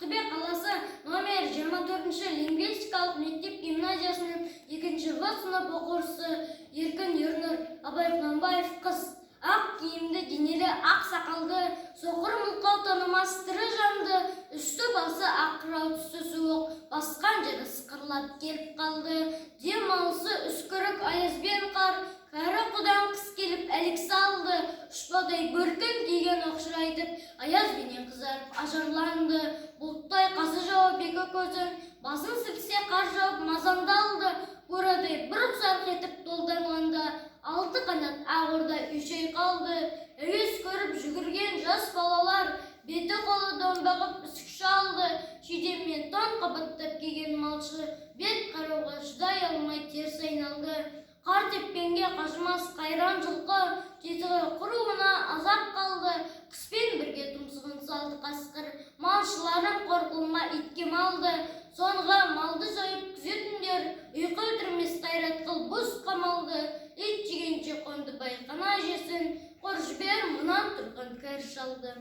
Ақтөбе қаласы номер 24 лингвистикалық мектеп гимназиясының 2 В сынып оқушысы Еркін Ернұр. Абай Құнанбаев. Қыс. Ақ киімді, денелі, ақ сақалды, соқыр, мылқау танымас тірі жанды, үсті басы ақ қырау түсті суық басқан жері сықырлап келіп қалды. Дем алысы үскірік аяз бен қар, кәрі құдаң қыс келіп әлек салды. Ұшпадай бөркін киген оқшырайтып, аязбенен қызарып ажарланды. Бұлттай қасы жауып екі көзін, басын сілкісе қар жауып мазамды алды. Бурадай бұрқ-сарқ етіп долданғанда, алты қанат ақ орда үй шайқалды. Әуес көріп жүгірген жас балалар беті қолы домбығып үсік шалды. Шидем мен тон қабаттап киген малшы бет қарауға шыдай алмай теріс айналды. Қар тепкенге қажымас қайран жылқы жетігі құруына азап қалды. Қыспен бірге тұмсығын салды қасқыр, малшыларын қор қылма итке малды. Соңғы малды жойып күзетіңдер, ұйқы өлтірмес қайрат қыл бұз қамалды. Ит жегенше қонды байқана жесін, қор жібер мұнан тұрған кәрі шалды.